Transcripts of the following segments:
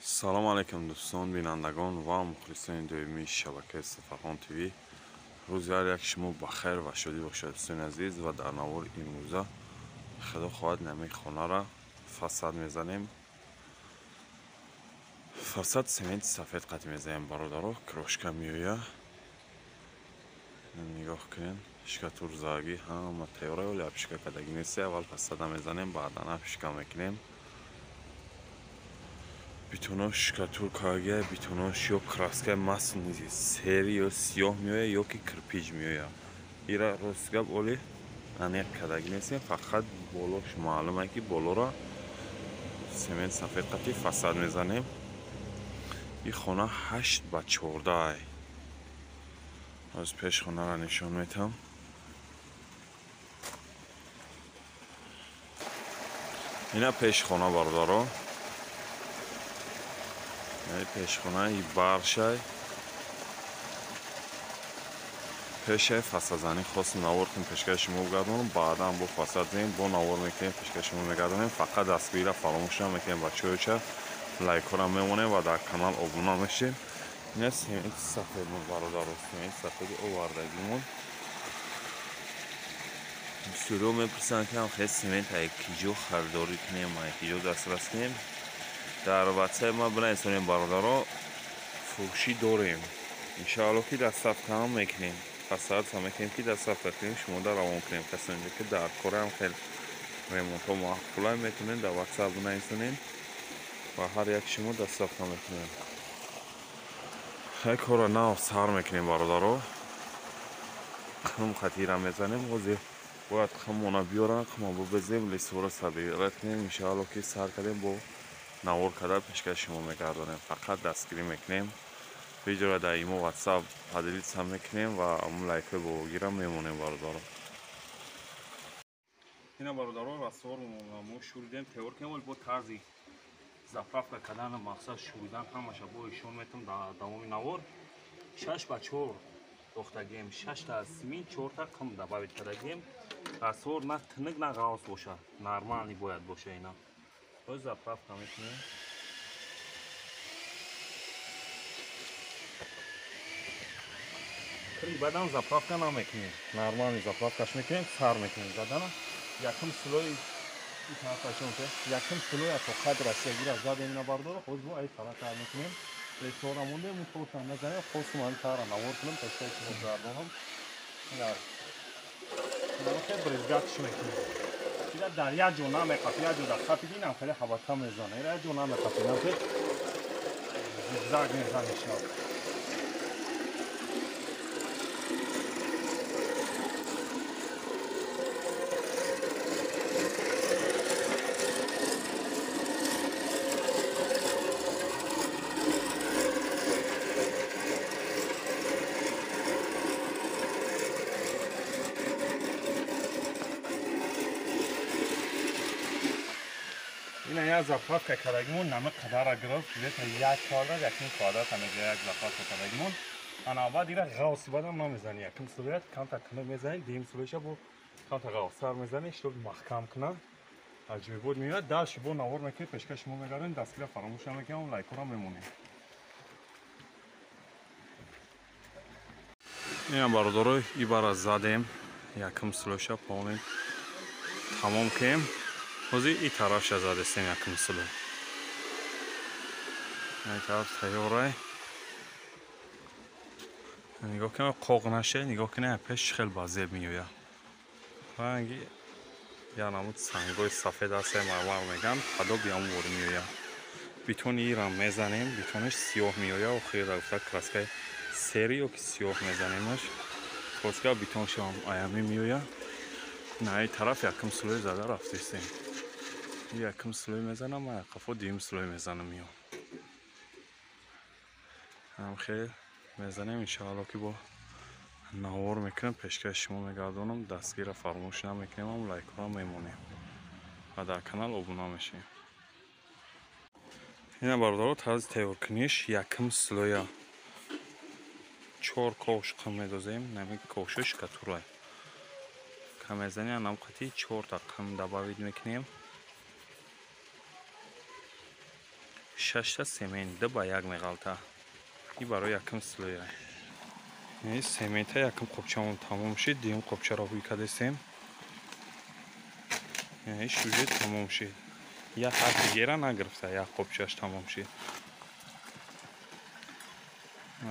Салом алейкум дӯстон, бинандагон ва мухлисони доимии шабакаи Сафархон ТВ. Рӯзи ҳар як шумо ба хайр ва шодӣ бошад, дӯстони азиз. Ва дар навори имрӯза худо хоҳад намии хонара фасад мезанем. Фасад сементи сафед қат мезанем, бародаро. Крошка меоя. Нигоҳ кунед, шикатур заги ҳама тайёра, вале апишка кадаги нест. Аввал фасада мезанем, баъдан апишка мекунем. Битонош шкатулкагия, битонош ё краскаи масни сери ё сиёҳ меоя, ё ки кирпич меоя. Ира рост гап оли аниқ кадаги нестем, фақат болош маълуме ки болора семент сафед қати фасад мезанем. И хона 8 ба 14. Аз пеш хонара нишон метам. Ина пеш хона, бародаро. Пешхонаи баршай пешай фасадзанӣ хостем навор кунем, пешкаши шумо бигардонам. Баъдан бо фасад зем, бо навор мекунем, пешкаши шумо мегардонем. Фақат дастгирира фаромӯш намекунем, бачаҳояча лайкҳоро мемонем ва дар канал обуна мешем. Ина сементи сафедмон, бародаро, сементи сафеди овардагимон. Бисёриҳо мепурсанд, ки ҳам хел семент ай киҷо харидорӣ кунем, ай киҷо дастрас кунем. Дар ватсапи ма бинависонем, бародаро, фурӯшӣ дорем. Иншаалло ки дастсафкаам мекунем, фасадса мекунем ки дастсафка кунем, шумода равон кунем. Касоне ки дар кораам хел ремонтҳо маъқулай, метавонед дар ватсап бинависонем ва ҳар як шумо дастсафка мекунем. Хел корро нав сар мекунем, бародаро. Қим хатира мезанем. Ҳозир бояд қимона биёранд, қима бибезем, лисҳоро сабират кунем. Иншаалло ки сар кардем, бо навор карда пешкаши шумо мегардонем. Фақат дастгирӣ мекунем, видеоро дар имо ватсап поделиться мекунем ва лайкҳои бобогира мемонем, бародаро. Ина бародаро, раствор мо шуридем, тайёр кунем, вале бо тарзи заправка кардан мақсад шуридан ҳамаша бо ишон метам дар давоми навор. 6 ба 4 дохтагем, 6 та симин, 4 та қим добавить кардагем. Раствор на тинук, на ғавс боша, нормални бояд боша. Ина боз заправка мекунем. Баъдан заправка намекунем, нормални заправкаш мекунем, сар мекунем задана. Якум слой якум слой то қадр расиягира задем, ина бардора. Ҳоз бо ай тара тар мекунем. Лесора мондем, торта назанем. Хостум ҳами тара навор кунам, пешкаши шумо гардонам. Брезгатш мекунем. Ира дар як ҷо намеқафи, як ҷо дар қафиди, инам хеле ҳабака мезана. Ира як ҷо намеқафи, инам хеле зигзаг мезане шав. Ина як заправка кардагимон нама қадара гирифт, где-то як квадрат, якним квадрат мега як заправка кардагимон. Ана баъд ира ғавси бадам намезани. Якум слоят камта кунак мезани, дуюм слоиша бо камта ғавстар мезани, чтоб маҳкам кунад. Аҷоибот меояд. Дальше бо навор мекунем, пешкаши шумо мегардонем. Дастгира фаромӯш намекунем, лайкҳоро мемонем. Ина бародаро, ибара задем, якум слоиша полный тамом кунем. Ҳозир и тарафша задестем якум слой. Ин тараф тайёрай. Нигоҳ кунед, қоқ наше, нигоҳ кунед, пеш хел ба зеб меояд. Ранги я намуд сангои сафед аст, мармар меган, падоби ҳамон вори меояд. Битони ира мезанем, битонаш сиёҳ меояд, охир гуфта краскаи сери ё ки сиёҳ мезанемаш. Краска битоншам аями меояд. На ин тараф якум слой зада рафтестем. Якум слой мезанам, ма қафо дуюм слой мезанам меом. Ҳам хел мезанем, иншаалло ки бо навор мекунем, пешкаши шумо мегардонам. Дастгира фаромӯш намекунем, лайкҳоро мемонем ва дар канал обуна мешавем. Ина бародаро, тарзи тайёркуниш якум слоя 4 ковш қим медозем, нами ковшо шкатурай мезанем, анам қати 4 та қим добавить мекунем. 6 та семент 2 ба 1 меғалта. И барои якум слоя. Ин семента якум қопчамон тамом шид, дуюм қопчаро ҳуй кардесем. Ин уже тамом шид. Як ҳарфи гера нагирифта, як қопчаш тамом шид.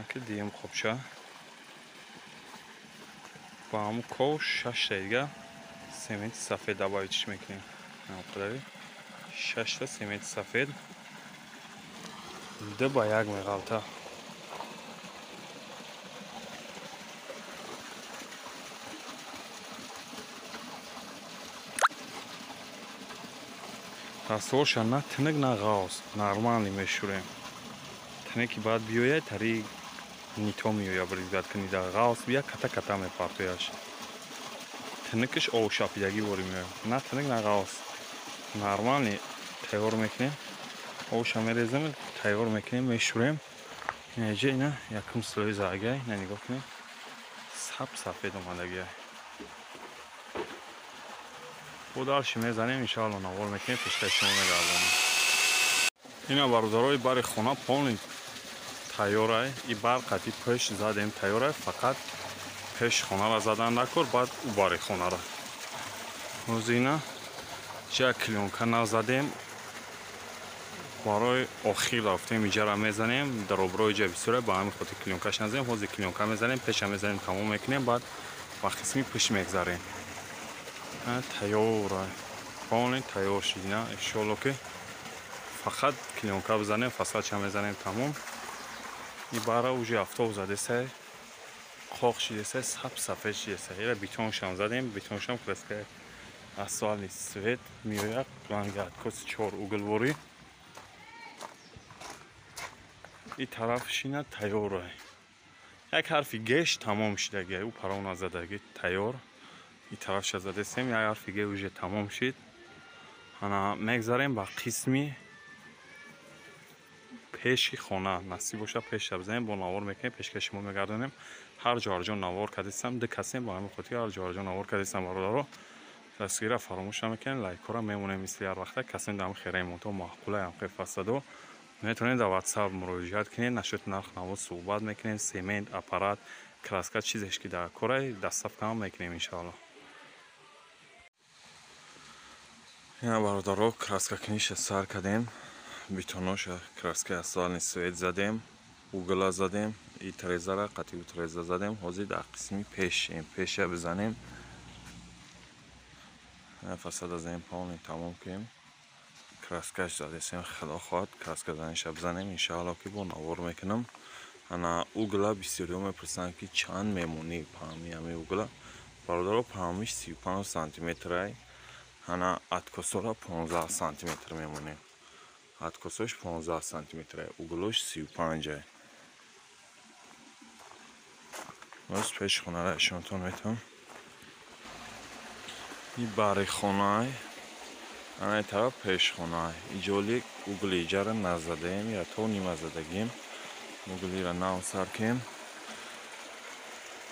Аки дуюм қопча. Ба ҳамун ков 6 та дига сементи сафед добавить мекунем. Қадари 6 та сементи сафед 2 ба 1 меғалта. Дастворша на тинак на ғавз, нормални мешурем. Тинаки баъд биёяд, тари нито меояд бризгат кунӣ, дар ғавз бия ката ката мепартояш. Тинакаш ов шапидагӣ ворӣ меояд. На тинак на ғавз. Нормални тайёр мекунем. Овша мерезем, тайёр мекунем, мешурем. Инаҷа ина якум слои заргай, ина нигоҳ кунем. Саб сафед омадагиай. Бо дальше мезанем, иншаалло навор мекунем, пешкаш шумо мегардонем. Ина бародарои бари хона полный тайёрай. И бар қати пеш задем тайёрай, фақат пеш хонара задан накор, баъд ӯ бари хонара. Ҳозир ина ҷа клёнка назадем. Барои охир рафтем иҷара мезанем, дар оброи ҷа бисёре, ба ҳамин хотир клёнкаш назадем. Ҳозир клёнка мезанем, пеша мезанем, тамом мекунем, баъд ба қисми пеш мегзарем. Тайёр, полный тайёр шид. Ина иншоалло ки фақат клёнка бизанем, фасадша мезанем, тамом. И бара уже автобус задесай, қоқ шидесай, саб сафед шидесай. Ира бетоншам задем, бетоншам краска асфальтный свет меояд, ранги откоси 4 углворӣ. И тараф шина тайёр. Як ҳарфи геш тамом шидаги, ӯ паро назадаги, тайёр. И тарафша задесем, як ҳарфи ге уже тамом шид. Ана мегзарем ба қисми пеши хона. Насиб боша пеша бизанем, бо навор мекунем, пешкаши шумо мегардонем. Ҳар ҷо ҳар ҷо навор кардесам, ду касем, ба ҳамин хотир ҳар ҷо ҳар ҷо навор кардесам бародаро. Дастгирра фаромӯш намекунем, лайкҳоро мемонем мисли ҳар вақта. Касем дар ҳамин хераи монто маъқулай ҳамхел фасадо. Метавонед дар WhatsApp муроҷиат кунед, нашоти нарх наво суҳбат мекунем, семент, аппарат, краска, чизеш ки дар корай доставка ҳам мекунем иншаалло. Ина бародаро краска куниша сар кардем, бетоноша краскаи асфальтный свет задем, угла задем, и трезара қати ӯ треза задем. Ҳозир дар қисми пеш, пеша бизанем. Фасада занем, полный тамом кунем. Краскаш задесем, худо хоҳад краска заниша бизанем, иншаалло ки бо навор мекунам. Ана угла бисёриҳо мепурсанд ки чанд мемонӣ паҳми ҳами угла. Бародаро паҳмиш 35 сантиметрай. Ана откосора 15 сантиметр мемонем. Откосош 15 сантиметрай, углош 35. Боз пеш хонара нишонтон метам. И бари хонай, ана тараф пеш хонай. Иҷоли угли иҷара назадаем, я то нима задагим. Углира нав сар кем.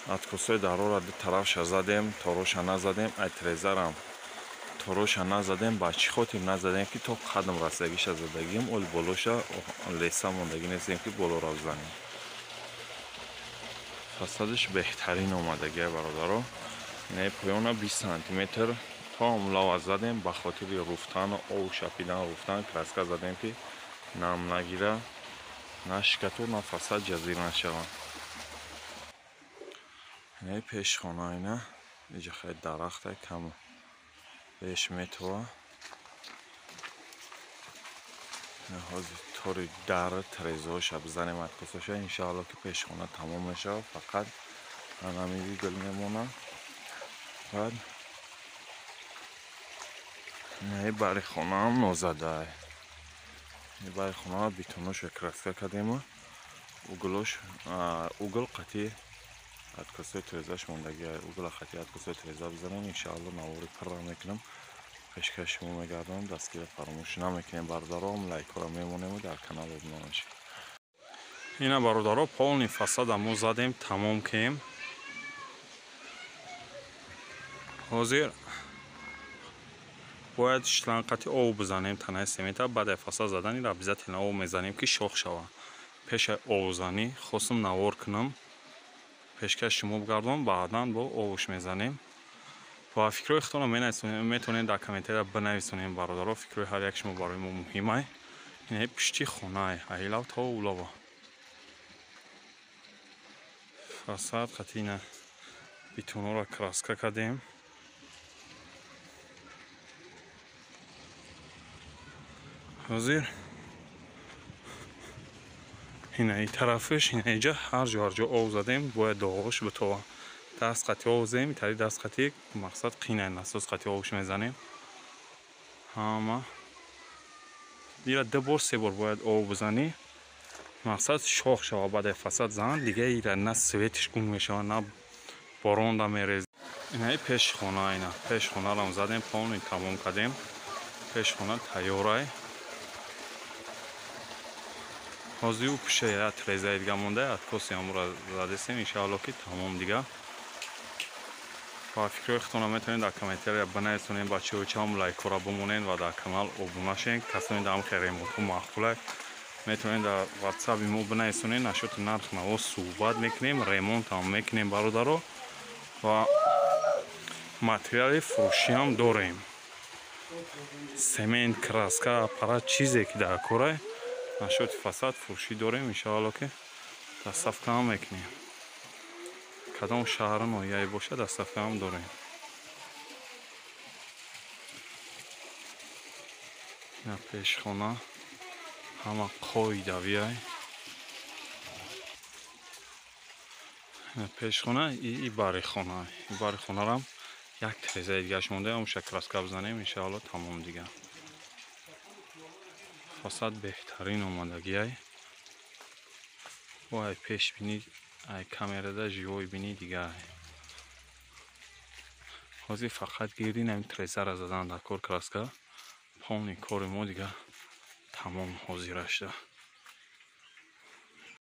Откосои дарора ду тарафша задем, тороша назадем, ай трезарам тороша назадем. Ба чӣ хотир назадем ки то қадам расидагиша задагим, оли болоша леса мондагӣ нестем ки болоро бизанем. Фасадаш беҳтарин омадагия бародаро. Инаи поёна 20 сантиметр то ҳамлава задем, ба хотири руфтану ов шапидан руфтан краска задем ки нам нагира, на шикатур, на фасад ҷазир нашавад. Инаи пешхона, ина иҷа хеле дарахта кам беш метова. Ҳозир тори дар трезоша бизанем, откосоша, иншаалло ки пешхона тамом мешавад. Фақат ҳамин угол мемонад. Баъд инаи бари хонаам нозадай. И бари хонаа бетоноша краска кардем, углош угол қати откосои трезаш мондагӣ, угла қати откосои треза бизанем, иншаалло навори пурра мекунам, пешкаши шумо мегардонам. Дастгирра фаромӯш намекунем бародаро, лайкҳоро мемонему дар канал обуна мешавед. Ина бародаро полный фасада мо задем, тамом кем. Ҳозир Бояд шланг қати об бизанем танаи семента, баъд аз фасад задан ира обязательно об мезанем ки шох шава. Пеш аз обзанӣ хостум навор кунам, пешкаш шумо бигардонам, баъдан бо обш мезанем. Ва фикрҳои худтонро метавонед дар комментария бинависонем бародаро. Фикрҳои ҳар як шумо барои мо муҳимай. Ин пушти хонаи айлав то улова. Фасад қати ина бетонҳоро краска кардем. Ҳозир ина и тарафаш, ина иҷа ҳар ҷо ҳар ҷо об задем, бояд доғош битова. Даст қати об задем, тари даст қати мақсад қинай насос қати обш мезанем. Ҳама ира 2 бор 3 бор бояд об бизанӣ, мақсад шох шава. Баъд аз фасад зан дига ира на светиш гум мешава, на боронда мерез. Инаи пешхона, ина пешхонарам задем, полный тамом кардем. Пешхона тайёрай. Ҳозир ӯ пуша я трезаи дига монда, откоси ҳамура задесем, иншаалло ки тамом дига. Ва фикрҳои худтонро метавонед дар комментария бинависонед, бачаҳо чам лайкҳоро бимонед ва дар канал обуна шавед. Касоне дар ҳамхел ремонтҳо маъқулай метавонед дар ватсапи мо бинависонед. Нашоти нарх наво суҳбат мекунем, ремонтам мекунем бародаро ва материали фурӯшиам дорем. Семент, краска, аппарат, чизе ки дар корай нашоти фасад фурӯшӣ дорем, иншаалло ки доставкаам мекунем. Кадом шаҳру ноҳияе бошад доставкаам дорем. Ина пешхона ҳама қоидавиай. Ина пешхона и барихона. И барихонарам як трезаи дигаш монда, ҳамуша краска бизанем, иншаалло тамом дига. Фасад беҳтарин омадагиай. Бо ай пешбинӣ, ай камерада живой бинӣ дига. Ҳозир фақат гирдин ҳамин трезара задан дар кор краска, полный кори мо дига тамом ҳозира шуда.